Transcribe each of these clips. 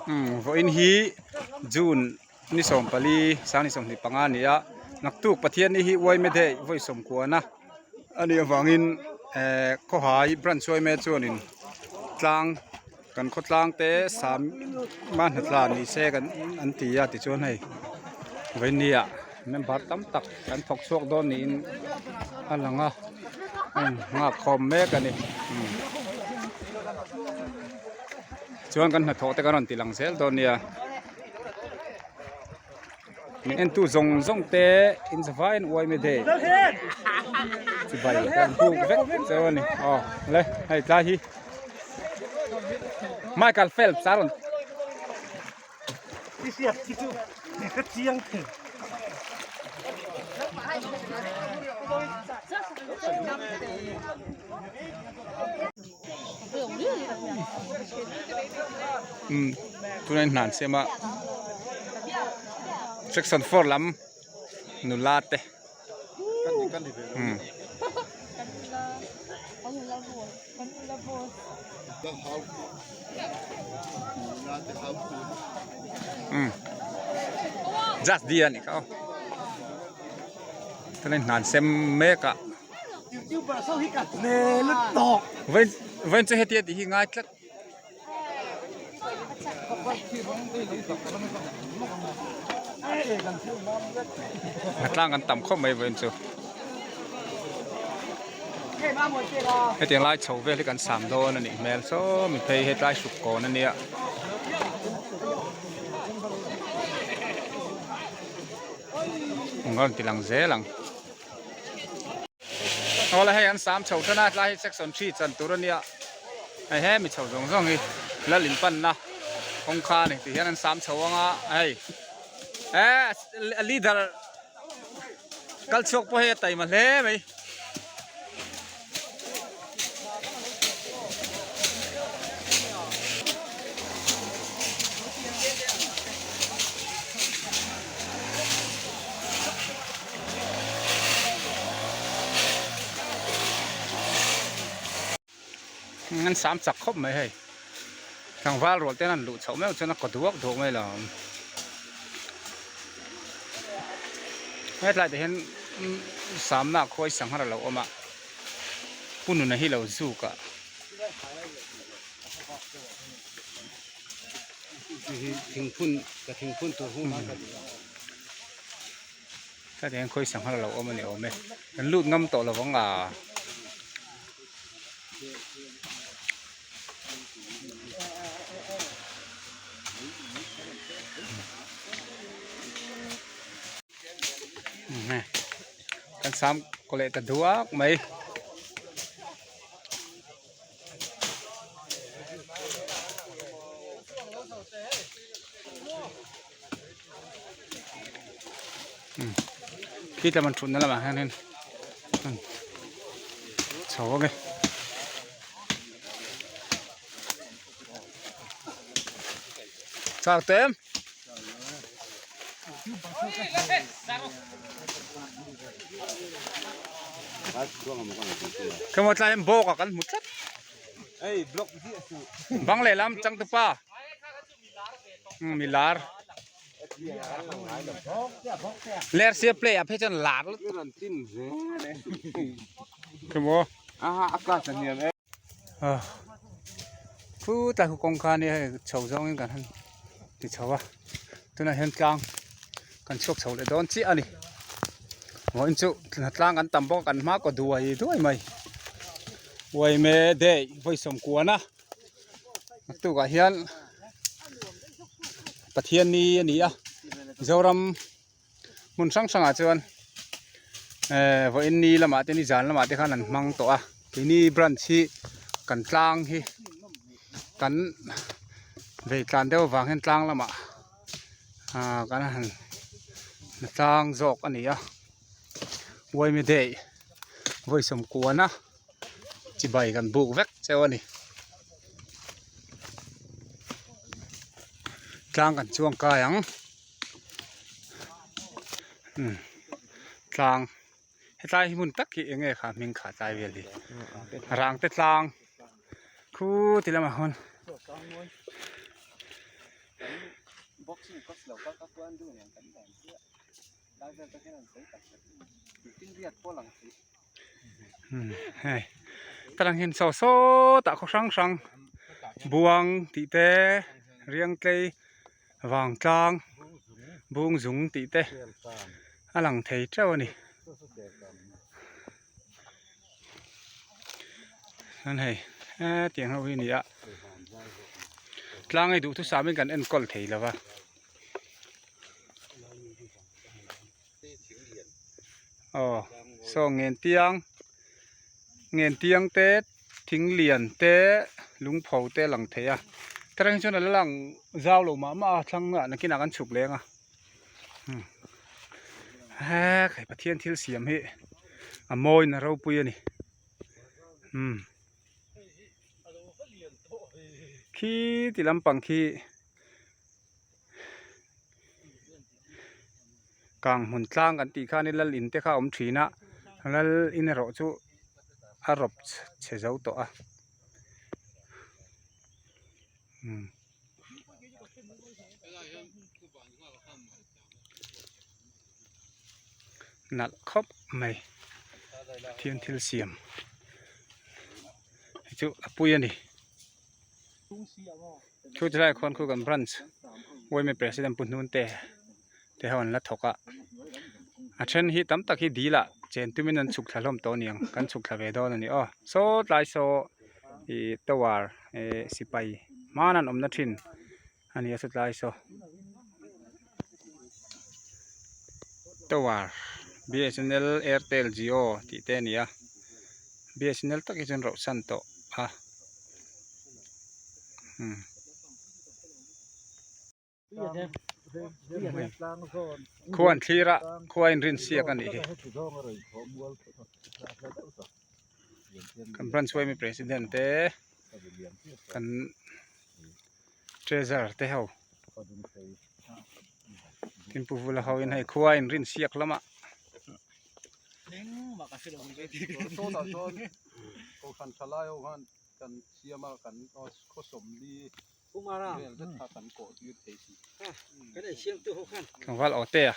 Vawiin hi June ni 14 2025 a ni a, naktuk Pathianni hi Uaime Day vawi sawmkuana a nih avangin ehh khawhai branch Uaime chuanin tlang kan khawtlang te sam ma hnatla ni se kan an ti a tichuan hei vawiin ah member tam tak kan thawk chhuak dawn niin a lang a nghak khawm mek a ni chuan kan hnathawh te kan rawn ti lang zel dawn nia min entu zawng zawng te in zavaiin uaime day chibai kan buk vek cheu a ni aw le hei tlai hi Michael Phelps a rawn Umm tunah hian hna an siam a section four lam nula te umm. Umm just di a nih kha aw tunah hian hna an sem mek a. Vawiin chu hetia tih hi ngai tlat. Hnatlang kan tam khawp mai vawiin chu. Hetiang lai chho vel hi kan sam dawn a nih hmel saw mi phei hetlai hruk kawn a nia. Eng rawn ti lang zel ang. Awle hei an sam chho tan a tlai hi section 3 chan tur ania hei he mi chho zawng zawng hi lal in panna kawngka a ni ti hian an sam chho anga hei eh leader kal chhuak pawh hei a taima hle mai. An sam chak khawp mai hei tlangval rual ten an luh chhoh meuh chuan a kaw duak duak mai lo hetlai te hian samna khuai sanghar a lo awm a pu nuna hi lo zuk a. Hetiang hian khawi sanghal a lo awm a ni awm e kan lut ngam tawh lo vang a. Kan sam kaw leh ta duak mai. Khi tlam an thutna lamah hianin chho ange. Chak tem. Khaw tlai hian bawk a kan hmu tlat. Bang lehlam changtupa mi lar lersia play ah phei chuan lar lutuk. Khaw Khutlai khu kawngka nia hei chho zawngin kan han ti chho a tunah hian tlang kan chhuak chho leh dawn chiah a ni vawiin chu tlang kan tam bawk a kan hma kaw duai duai mai uaime day vawi sawmkuana naktukah hian Pathianni a ni a Mizoram. Hmun hrang hrangah chuan ehh vawiin ni lamah te ni zan lamah te khan an hmang tawh a keini branch hi kan tlang hi kan vei tlan deuh avang hian tlang lamah ahh kan han tlang zawk a ni a uaimi day vawi sawmkuana chibai kan buk vek cheu a ni tlang kan chuang kai ang. Tlang hetlai hi hmun tak hi eng nge kha hming kha tlai vel hi rang te tlang khu ti lamah khawn Hei tarang hian saw sawtah khaw hrang hrang buang tih te riangtlei vangtlang bungzung tih te a lang thei teuh a ni chuan hei hetiang ho hi a ni a tlang hi duhthusam in kan enkawl thei lo va. Aw saw ngen tiang ngen tiang te thing lian te lungpho te a lang thei a tarang hi chuan a la lang zau lo mah mah a thlang ah nakinah kan chhuk leng a hek hei Pathian thil siam hi a mawiin a ropui a ni umm khi ti lampang khi. Kang hmun tlang kan tih khanin lal in te kha a awm thin a lal in erawh chu a rawp chhe zo tawh a umm. Nalh khawp mai Pathian thil siam hi chu a pui a ni. Chu tilai khuan khu kan branch yma president pu hnun te te ho an la thawk a a then hi tam tak hi dil ah chen tumin an chhuk thla hlawm tawh a niang kan chhuk thla ve dawn a ni aw saw tlai saw ih tower eh sipai hman an awmna thin a ni a chawtlai saw tower bsnl airtel jio tih te a ni a bsnl tak hi chuan rauh san tawh a umm. Khua an thlir a khua a inrinsiak a nih hi kan branch yma president te kan treasure te ho tin pu vula ho in hei khua a inrinsiak lamah. Tlangval aw te a.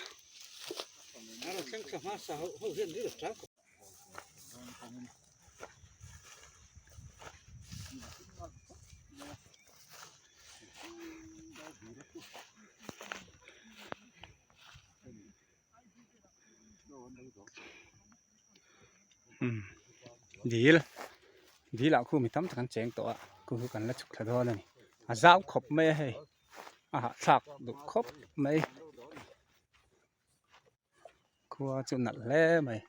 Dil dil ah khu mi tam tak an cheng tawh a khu chu kan la chhuk thla dawn a ni a zau khawp mai a hei a hahthlak duh khawp mai khua chu nalh hle mai.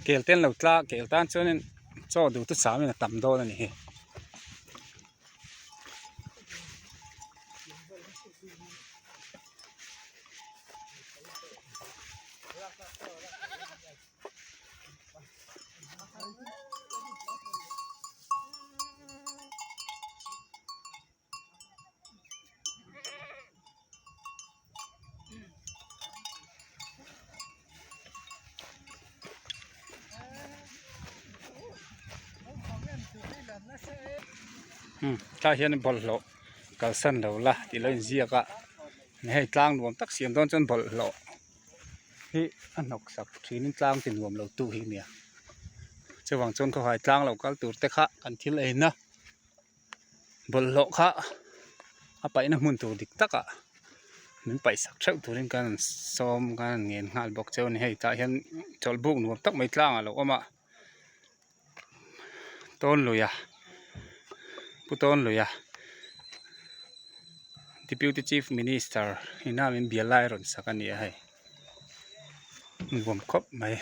Kel te an lo tla a kel tan chuanin chaw duh chu samin a tam dawn a ni hi. Tlaiah hian bawlhhlawh kalsan lo la tih lo inziak a hei tlang nuam tak siam dawn chuan bawlhhlawh hi a hnawk sak thinin tlang ti nuam lo tu hi a nia chuvang chuan khawhai tlang lo kal tur te kha kan thil eina. Bawlhhlawh kha A paihna hmun tur dik takah min paih sak theuh turin kan han sawm kan han ngen nghal bawk cheu a ni. Hei tah hian chawlh buk nuam tak mai tlang a lo awm a tawn lui a pu tawn lui a deputy chief minister ina min bial lai rawn sak a ni a hei nuam khawp mai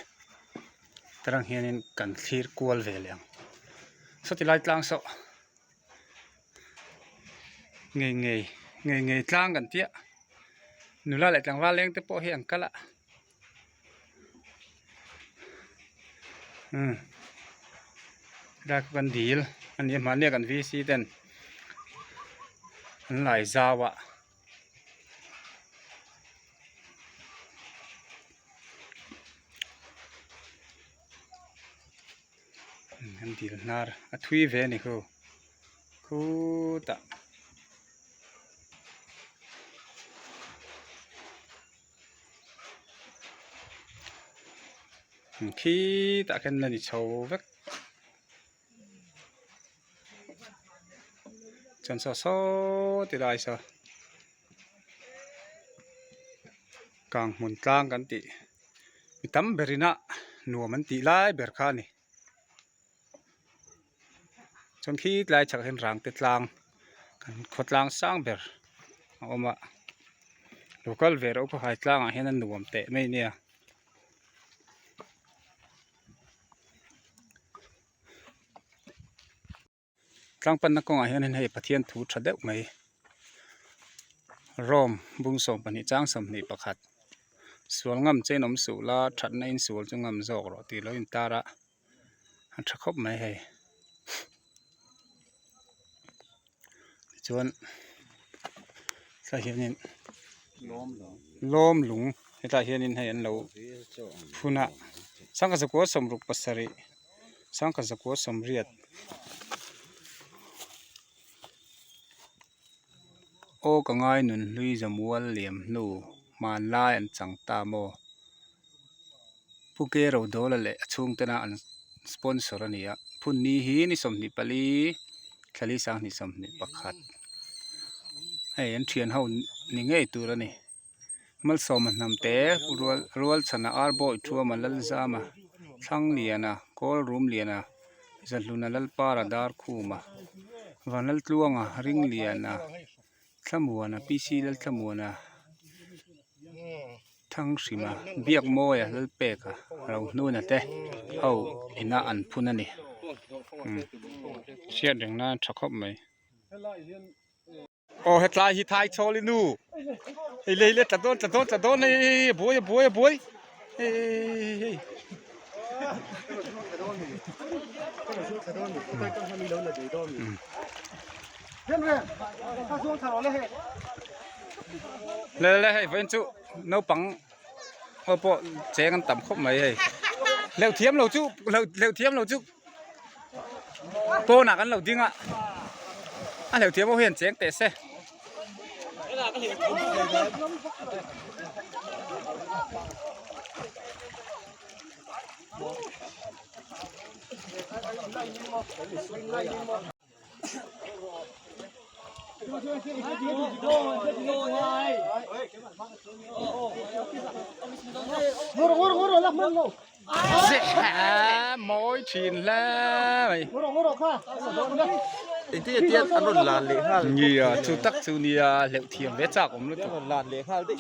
tarang hianin kan thlir kual ve leh ang sawti lai tlang saw. Ngei ngei ngei ngei tlang kan tih a nula leh tlangval leng te pawh hi an kal a umm helai kan dil a ni a mahni a kan v c ten an lai zau a. An dil hnar a thui ve a ni khu khutah khitah khian la ni chho vek chuan saw saw ti lai saw kang hmun tlang kan tih. Mi tam berin a nuam an tih lai ber kha a ni chuan khi tlai chhak hian rang te tlang kan khawtlang sang ber a awm a lo kal ve rawh u khawhai tlangah hian a nuam teh mai a nia. Tlangpanna kawngah hianin hei Pathian thu tha deuh mai Rome bung 12 chang 21 sual ngam chein awm suh la thatna in sual chu ngam zawk rawh tih lo intar a a tha khawp mai hei tichuan tlaiah hianin lawm lung hetlaiah hianin hei an lo phun a sangha zakua 67. Sangkhat zakua sawmriat aw ka ngai nun hlui zamual liam hnu hmanlai an chang ta maw Pu Ke Rodawla leh a chhungtena an sponsor a ni a phun ni hi ni 24 thlali 2021 hei an thian ho ni ngei tur a ni. Malsawma hnamte rual Rualchhana Arbawi Thuama Lalzama Thlangliana Kawlrumliana Zahluna Lalpara Darkhuma Vanlaltluanga Ringliana Thlamuana PC Lalthlamuana Thanghrima Biakmawia Lalpeka Rohnuna te ho ina an phun a ni hriat reng nan tha khawp mai. Aw hetlai hi thai chhawl i nu hei lei le tla dawn tla dawn tla dawn hei hei hei a buai a buai a buai hei hei hei le le hei vawiin chu naupang ho pawh cheng an tam khawp mai hei leuh thiam lo chu leuh thiam lo chu. Pawnah kan lo ding a a hleuh thiam ho hian cheng teh se. Mawi thin hle mai. Engtin nge tian an rawn lan leh nghal. Nia chu tak chu nia hleuh thiam ve chak awm lutuk. An rawn lan leh nghal daih.